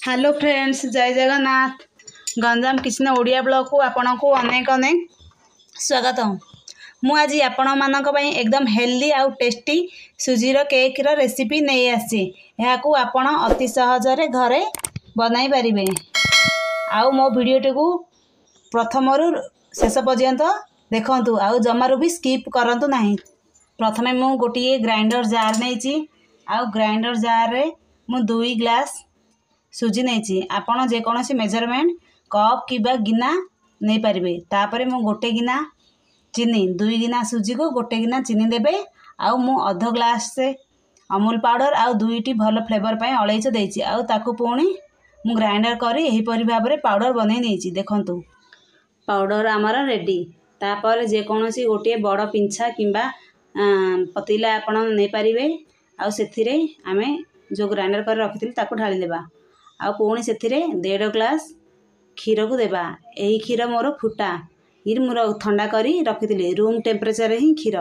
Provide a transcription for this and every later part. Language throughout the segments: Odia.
ହ୍ୟାଲୋ ଫ୍ରେଣ୍ଡସ୍, ଜୟ ଜଗନ୍ନାଥ। ଗଞ୍ଜାମ କିଚେନ୍ ଓଡ଼ିଆ ବ୍ଲଗ୍କୁ ଆପଣଙ୍କୁ ଅନେକ ଅନେକ ସ୍ୱାଗତ। ମୁଁ ଆଜି ଆପଣମାନଙ୍କ ପାଇଁ ଏକଦମ ହେଲ୍ଦି ଆଉ ଟେଷ୍ଟି ସୁଜିର କେକ୍ର ରେସିପି ନେଇ ଆସିଛି। ଏହାକୁ ଆପଣ ଅତି ସହଜରେ ଘରେ ବନାଇ ପାରିବେ। ଆଉ ମୋ ଭିଡ଼ିଓଟିକୁ ପ୍ରଥମରୁ ଶେଷ ପର୍ଯ୍ୟନ୍ତ ଦେଖନ୍ତୁ ଆଉ ଜମାରୁ ବି ସ୍କିପ୍ କରନ୍ତୁ ନାହିଁ। ପ୍ରଥମେ ମୁଁ ଗୋଟିଏ ଗ୍ରାଇଣ୍ଡର ଜାର୍ ନେଇଛି ଆଉ ଗ୍ରାଇଣ୍ଡର ଜାର୍ରେ ମୁଁ 2 ଗ୍ଲାସ୍ ସୁଜି ନେଇଛି। ଆପଣ ଯେକୌଣସି ମେଜରମେଣ୍ଟ କପ୍ କିମ୍ବା ଗିନା ନେଇପାରିବେ। ତାପରେ ମୁଁ ଗୋଟେ ଗିନା ଚିନି, 2 ଗିନା ସୁଜିକୁ ଗୋଟେ ଗିନା ଚିନି ଦେବେ। ଆଉ ମୁଁ ଅଧ ଗ୍ଲାସ୍ ଅମୁଲ ପାଉଡ଼ର ଆଉ 2ଟି ଭଲ ଫ୍ଲେଭର ପାଇଁ ଅଳେଇଚ ଦେଇଛି। ଆଉ ତାକୁ ପୁଣି ମୁଁ ଗ୍ରାଇଣ୍ଡର କରି ଏହିପରି ଭାବରେ ପାଉଡ଼ର ବନେଇ ନେଇଛି। ଦେଖନ୍ତୁ, ପାଉଡ଼ର ଆମର ରେଡ଼ି। ତାପରେ ଯେକୌଣସି ଗୋଟିଏ ବଡ଼ ପିଞ୍ଛା କିମ୍ବା ପତିଲା ଆପଣ ନେଇପାରିବେ। ଆଉ ସେଥିରେ ଆମେ ଯେଉଁ ଗ୍ରାଇଣ୍ଡର କରି ରଖିଥିଲୁ ତାକୁ ଢାଳିଦେବା। ଆଉ ପୁଣି ସେଥିରେ 1.5 ଗ୍ଲାସ୍ କ୍ଷୀରକୁ ଦେବା। ଏହି କ୍ଷୀର ମୋର ଫୁଟା ମୁଁ ଥଣ୍ଡା କରି ରଖିଥିଲି, ରୁମ୍ ଟେମ୍ପରେଚରରେ ହିଁ କ୍ଷୀର।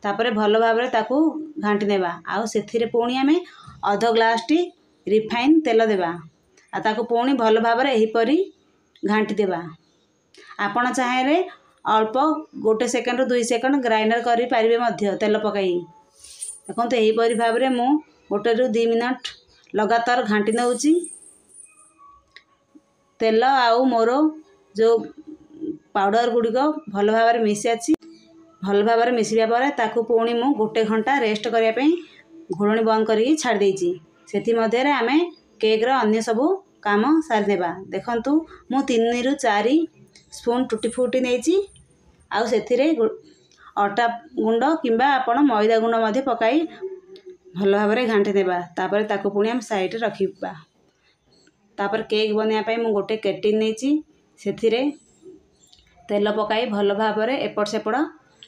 ତାପରେ ଭଲ ଭାବରେ ତାକୁ ଘାଣ୍ଟି ନେବା। ଆଉ ସେଥିରେ ପୁଣି ଆମେ ଅଧ ଗ୍ଲାସ୍ଟି ରିଫାଇନ୍ ତେଲ ଦେବା। ଆଉ ତାକୁ ପୁଣି ଭଲ ଭାବରେ ଏହିପରି ଘାଣ୍ଟି ଦେବା। ଆପଣ ଚାହିଁଲେ ଅଳ୍ପ 1 ସେକେଣ୍ଡରୁ 2 ସେକେଣ୍ଡ ଗ୍ରାଇଣ୍ଡର କରିପାରିବେ ମଧ୍ୟ ତେଲ ପକାଇ। ଦେଖନ୍ତୁ, ଏହିପରି ଭାବରେ ମୁଁ 1ରୁ 2 ମିନିଟ୍ ଲଗାତାର ଘାଣ୍ଟି ନେଉଛି। ତେଲ ଆଉ ମୋର ଯେଉଁ ପାଉଡ଼ର ଗୁଡ଼ିକ ଭଲ ଭାବରେ ମିଶି ଅଛି। ଭଲ ଭାବରେ ମିଶିବା ପରେ ତାକୁ ପୁଣି ମୁଁ 1 ଘଣ୍ଟା ରେଷ୍ଟ କରିବା ପାଇଁ ଘୋଡ଼ଣୀ ବନ୍ଦ କରିକି ଛାଡ଼ି ଦେଇଛି। ସେଥିମଧ୍ୟରେ ଆମେ କେକ୍ର ଅନ୍ୟ ସବୁ କାମ ସାରିନେବା। ଦେଖନ୍ତୁ, ମୁଁ 3ରୁ 4 ସ୍ପୁନ୍ ଟୁଟି ଫୁଟି ନେଇଛି। ଆଉ ସେଥିରେ ଅଟା ଗୁଣ୍ଡ କିମ୍ବା ଆପଣ ମଇଦା ଗୁଣ୍ଡ ମଧ୍ୟ ପକାଇ ଭଲ ଭାବରେ ଘାଣ୍ଟି ନେବା। ତାପରେ ତାକୁ ପୁଣି ଆମେ ସାଇଡ଼ରେ ରଖିବା। ତାପରେ କେକ୍ ବନେଇବା ପାଇଁ ମୁଁ ଗୋଟେ କେଟିନ୍ ନେଇଛି। ସେଥିରେ ତେଲ ପକାଇ ଭଲ ଭାବରେ ଏପଟ ସେପଟ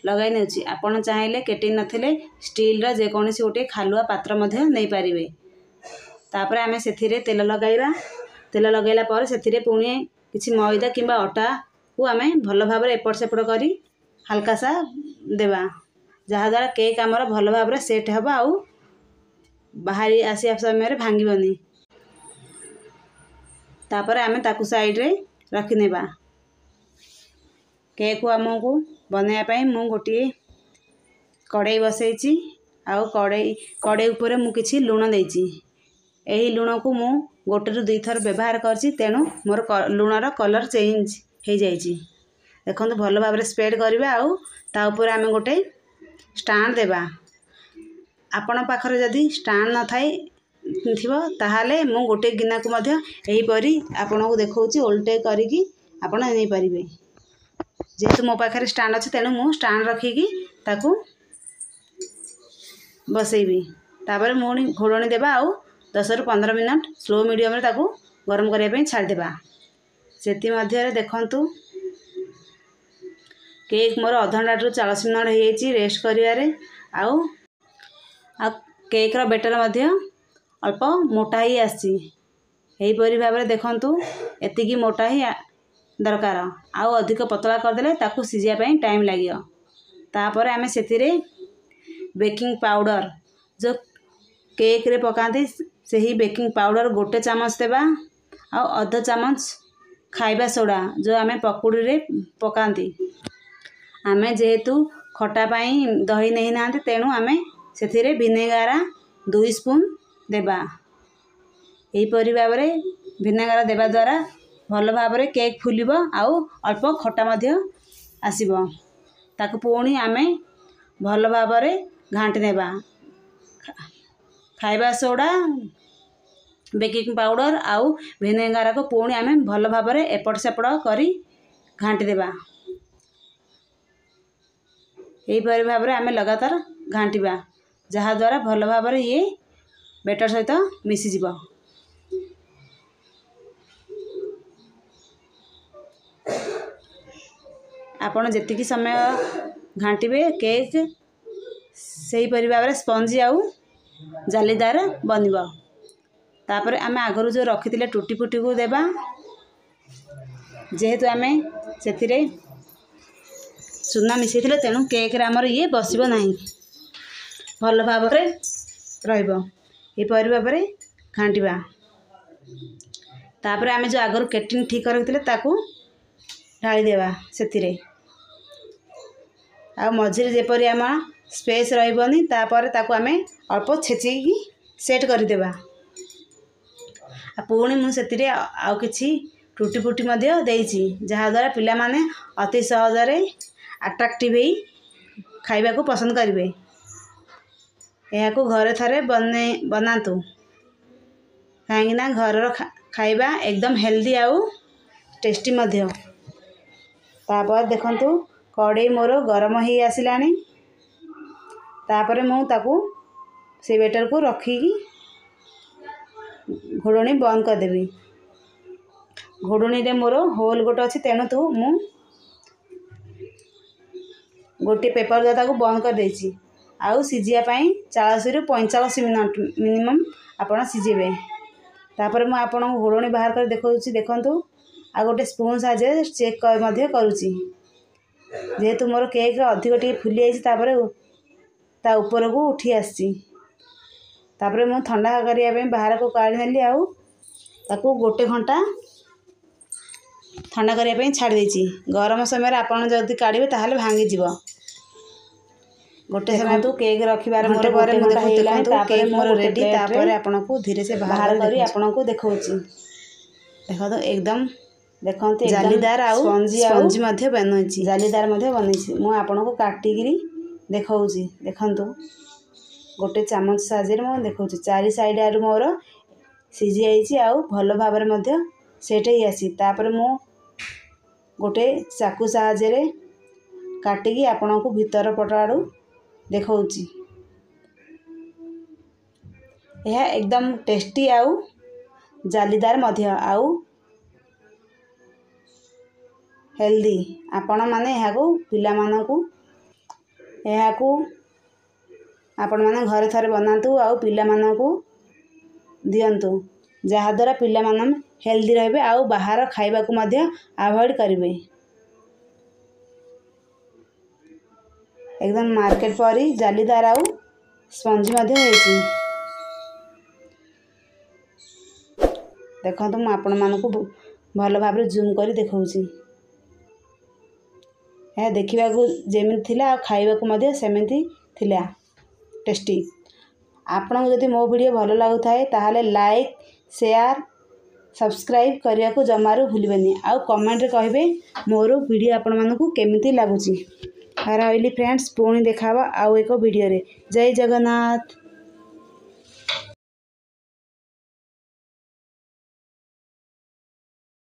ଲଗାଇ ନେଉଛି। ଆପଣ ଚାହିଁଲେ କେଟିନ୍ ନଥିଲେ ଷ୍ଟିଲ୍ର ଯେକୌଣସି ଗୋଟିଏ ଖାଲୁଆ ପାତ୍ର ମଧ୍ୟ ନେଇପାରିବେ। ତାପରେ ଆମେ ସେଥିରେ ତେଲ ଲଗାଇବା। ତେଲ ଲଗାଇଲା ପରେ ସେଥିରେ ପୁଣି କିଛି ମଇଦା କିମ୍ବା ଅଟାକୁ ଆମେ ଭଲ ଭାବରେ ଏପଟ ସେପଟ କରି ହାଲକା ସା ଦେବା, ଯାହାଦ୍ୱାରା କେକ୍ ଆମର ଭଲ ଭାବରେ ସେଟ୍ ହେବ ଆଉ ବାହାରି ଆସିବା ସମୟରେ ଭାଙ୍ଗିବନି। ତାପରେ ଆମେ ତାକୁ ସାଇଡ଼ରେ ରଖିନେବା। କେକ୍ ଆମକୁ ବନେଇବା ପାଇଁ ମୁଁ ଗୋଟିଏ କଡ଼େଇ ବସେଇଛି। ଆଉ କଡ଼େଇ ଉପରେ ମୁଁ କିଛି ଲୁଣ ଦେଇଛି। ଏହି ଲୁଣକୁ ମୁଁ 1ରୁ 2 ଥର ବ୍ୟବହାର କରିଛି, ତେଣୁ ମୋର ଲୁଣର କଲର୍ ଚେଞ୍ଜ ହେଇଯାଇଛି। ଦେଖନ୍ତୁ, ଭଲ ଭାବରେ ସ୍ପ୍ରେଡ଼ କରିବା। ଆଉ ତା ଉପରେ ଆମେ ଗୋଟେ ଷ୍ଟାଣ୍ଡ ଦେବା। ଆପଣ ପାଖରେ ଯଦି ଷ୍ଟାଣ୍ଡ ନଥାଏ ଥିବ, ତାହେଲେ ମୁଁ ଗୋଟେ ଗିନାକୁ ମଧ୍ୟ ଏହିପରି ଆପଣଙ୍କୁ ଦେଖାଉଛି, ଓଲଟେଇ କରିକି ଆପଣ ନେଇପାରିବେ। ଯେହେତୁ ମୋ ପାଖରେ ଷ୍ଟାଣ୍ଡ ଅଛି, ତେଣୁ ମୁଁ ଷ୍ଟାଣ୍ଡ ରଖିକି ତାକୁ ବସେଇବି। ତାପରେ ପୁଣି ଘୋଡ଼ଣୀ ଦେବା ଆଉ 10ରୁ 15 ମିନିଟ୍ ସ୍ଲୋ ମିଡ଼ିୟମରେ ତାକୁ ଗରମ କରିବା ପାଇଁ ଛାଡ଼ିଦେବା। ସେଥିମଧ୍ୟରେ ଦେଖନ୍ତୁ, କେକ୍ ମୋର ଅଧଘଣ୍ଟାରୁ 40 ମିନିଟ୍ ହେଇଯାଇଛି ରେଷ୍ଟ କରିବାରେ। ଆଉ ଆଉ କେକ୍ର ବେଟର ମଧ୍ୟ ଅଳ୍ପ ମୋଟା ହେଇ ଆସିଛି। ଏହିପରି ଭାବରେ ଦେଖନ୍ତୁ, ଏତିକି ମୋଟା ହିଁ ଦରକାର। ଆଉ ଅଧିକ ପତଳା କରିଦେଲେ ତାକୁ ସିଝିବା ପାଇଁ ଟାଇମ୍ ଲାଗିବ। ତାପରେ ଆମେ ସେଥିରେ ବେକିଂ ପାଉଡ଼ର, ଯେଉଁ କେକ୍ରେ ପକାନ୍ତି, ସେହି ବେକିଂ ପାଉଡ଼ର 1 ଚାମଚ ଦେବା। ଆଉ ଅଧ ଚାମଚ ଖାଇବା ସୋଡ଼ା, ଯେଉଁ ଆମେ ପକୁଡ଼ିରେ ପକାନ୍ତି। ଆମେ ଯେହେତୁ ଖଟା ପାଇଁ ଦହି ନେଇନାହାନ୍ତି, ତେଣୁ ଆମେ ସେଥିରେ ଭିନେଗାର 2 ସ୍ପୁନ୍ ଦେବା। ଏହିପରି ଭାବରେ ଭିନେଗାର ଦେବା ଦ୍ୱାରା ଭଲ ଭାବରେ କେକ୍ ଫୁଲିବ ଆଉ ଅଳ୍ପ ଖଟା ମଧ୍ୟ ଆସିବ। ତାକୁ ପୁଣି ଆମେ ଭଲ ଭାବରେ ଘାଣ୍ଟି ନେବା। ଖାଇବା ସୋଡ଼ା, ବେକିଂ ପାଉଡ଼ର ଆଉ ଭିନେଗାରକୁ ପୁଣି ଆମେ ଭଲ ଭାବରେ ଏପଟ ସେପଟ କରି ଘାଣ୍ଟି ଦେବା। ଏହିପରି ଭାବରେ ଆମେ ଲଗାତାର ଘାଣ୍ଟିବା, ଯାହାଦ୍ୱାରା ଭଲ ଭାବରେ ଇଏ ବେଟର ସହିତ ମିଶିଯିବ। ଆପଣ ଯେତିକି ସମୟ ଘାଣ୍ଟିବେ, କେକ୍ ସେହିପରି ଭାବରେ ସ୍ପଞ୍ଜି ଆଉ ଜାଲିଦାର ବନିବ। ତାପରେ ଆମେ ଆଗରୁ ଯେଉଁ ରଖିଥିଲେ ଟୁଟି ଫୁଟିକୁ ଦେବା। ଯେହେତୁ ଆମେ ସେଥିରେ ଚୁନା ମିଶାଇଥିଲେ, ତେଣୁ କେକ୍ରେ ଆମର ଇଏ ବସିବ ନାହିଁ, ଭଲ ଭାବରେ ରହିବ। ଏହିପରି ଭାବରେ ଘାଣ୍ଟିବା। ତାପରେ ଆମେ ଯେଉଁ ଆଗରୁ କେଟିନ୍ ଠିକ୍ କରିଥିଲେ ତାକୁ ଢାଳିଦେବା ସେଥିରେ। ଆଉ ମଝିରେ ଯେପରି ଆମ ସ୍ପେସ୍ ରହିବନି। ତାପରେ ତାକୁ ଆମେ ଅଳ୍ପ ଛେଚିକି ସେଟ୍ କରିଦେବା। ଆଉ ପୁଣି ମୁଁ ସେଥିରେ ଆଉ କିଛି ଟୁଟି ଫୁଟି ମଧ୍ୟ ଦେଇଛି, ଯାହାଦ୍ୱାରା ପିଲାମାନେ ଅତି ସହଜରେ ଆଟ୍ରାକ୍ଟିଭ୍ ହେଇ ଖାଇବାକୁ ପସନ୍ଦ କରିବେ। ଏହାକୁ ଘରେ ଥରେ ବନାନ୍ତୁ, କାହିଁକିନା ଘରର ଖାଇବା ଏକଦମ ହେଲ୍ଦି ଆଉ ଟେଷ୍ଟି ମଧ୍ୟ। ତାପରେ ଦେଖନ୍ତୁ କଡ଼େଇ ମୋର ଗରମ ହେଇ ଆସିଲାଣି। ତାପରେ ମୁଁ ତାକୁ ସେ ବେଟରକୁ ରଖିକି ଘୋଡ଼ଣୀ ବନ୍ଦ କରିଦେବି। ଘୋଡ଼ଣୀରେ ମୋର ହୋଲ୍ ଗୋଟେ ଅଛି, ତେଣୁ ତୁ ମୁଁ ଗୋଟିଏ ପେପର୍ ଦ୍ୱାରା ତାକୁ ବନ୍ଦ କରିଦେଇଛି। ଆଉ ସିଝିବା ପାଇଁ 40ରୁ 45 ମିନିଟ୍ ମିନିମମ୍ ଆପଣ ସିଝେଇବେ। ତାପରେ ମୁଁ ଆପଣଙ୍କୁ ଘୋଡ଼ଣୀ ବାହାର କରି ଦେଖାଉଛି, ଦେଖନ୍ତୁ। ଆଉ ଗୋଟେ ସ୍ପୁନ୍ ସାହାଯ୍ୟରେ ଚେକ୍ ମଧ୍ୟ କରୁଛି। ଯେହେତୁ ମୋର କେକ୍ ଅଧିକ ଟିକେ ଫୁଲି ଯାଇଛି, ତାପରେ ତା ଉପରକୁ ଉଠି ଆସିଛି। ତାପରେ ମୁଁ ଥଣ୍ଡା କରିବା ପାଇଁ ବାହାରକୁ କାଢ଼ି ନେଲି ଆଉ ତାକୁ ଗୋଟେ ଘଣ୍ଟା ଥଣ୍ଡା କରିବା ପାଇଁ ଛାଡ଼ି ଦେଇଛି। ଗରମ ସମୟରେ ଆପଣ ଯଦି କାଢ଼ିବେ ତାହେଲେ ଭାଙ୍ଗିଯିବ। ଗୋଟେ ସମୟ କେକ୍ ରଖିବାର ମୋର ପରେ ମୁଁ ଦେଖନ୍ତୁ କେକ୍ ମୋର ମୋର ରେଡ଼ି। ରେଡ଼ି। ତାପରେ ତାପରେ ଆପଣଙ୍କୁ ଧୀରେ ସେ ବାହାର ବାହାର କରି କରି ଆପଣଙ୍କୁ ଦେଖାଉଛି। ଦେଖନ୍ତୁ ଏକଦମ ଦେଖନ୍ତୁ ଏକଦମ ଜାଲିଦାର ଆଉ ସ୍ପଞ୍ଜି ଆଉ ସ୍ପଞ୍ଜି ମଧ୍ୟ ବନେଇଛି। ଜାଲିଦାର ମଧ୍ୟ ବନେଇଛି। ମୁଁ ଆପଣଙ୍କୁ କାଟିକିରି ଦେଖାଉଛି, ଦେଖନ୍ତୁ। ଗୋଟେ ଚାମଚ ସାହାଯ୍ୟରେ ମୁଁ ଦେଖାଉଛି, ଚାରି ସାଇଡ଼ ଆଡ଼ୁ ମୋର ସିଝି ଯାଇଛି ଆଉ ଭଲ ଭାବରେ ମଧ୍ୟ ସେଟ୍ ହେଇ ଆସିଛି। ତାପରେ ମୁଁ ଗୋଟେ ଚାକୁ ସାହାଯ୍ୟରେ କାଟିକି ଆପଣଙ୍କୁ ଭିତର ପଟ ଆଡ଼ୁ ଦେଖାଉଛି। ଏହା ଏକଦମ ଟେଷ୍ଟି ଆଉ ଜାଲିଦାର ମଧ୍ୟ ଆଉ ହେଲ୍ଦି। ଆପଣମାନେ ଏହାକୁ ପିଲାମାନଙ୍କୁ ଏହାକୁ ଆପଣମାନେ ଘରେ ଥରେ ବନାନ୍ତୁ ଆଉ ପିଲାମାନଙ୍କୁ ଦିଅନ୍ତୁ, ଯାହାଦ୍ୱାରା ପିଲାମାନେ ହେଲ୍ଦି ରହିବେ ଆଉ ବାହାର ଖାଇବାକୁ ମଧ୍ୟ ଆଭଏଡ଼ କରିବେ। ଏକଦମ ମାର୍କେଟ ପରି ଜାଲିଦାର ଆଉ ସ୍ପଞ୍ଜି ମଧ୍ୟ ହେଇଛି। ଦେଖନ୍ତୁ, ମୁଁ ଆପଣମାନଙ୍କୁ ଭଲ ଭାବରେ ଜୁମ୍ କରି ଦେଖାଉଛି। ଏହା ଦେଖିବାକୁ ଯେମିତି ଥିଲା ଆଉ ଖାଇବାକୁ ମଧ୍ୟ ସେମିତି ଥିଲା ଟେଷ୍ଟି। ଆପଣଙ୍କୁ ଯଦି ମୋ ଭିଡ଼ିଓ ଭଲ ଲାଗୁଥାଏ, ତାହେଲେ ଲାଇକ୍, ସେୟାର, ସବସ୍କ୍ରାଇବ୍ କରିବାକୁ ଜମାରୁ ଭୁଲିବେନି ଆଉ କମେଣ୍ଟରେ କହିବେ ମୋର ଭିଡ଼ିଓ ଆପଣମାନଙ୍କୁ କେମିତି ଲାଗୁଛି। ରହିଲି ଫ୍ରେଣ୍ଡସ୍, ପୁଣି ଦେଖା ହେବ ଆଉ ଏକ ଭିଡ଼ିଓରେ। ଜୟ ଜଗନ୍ନାଥ।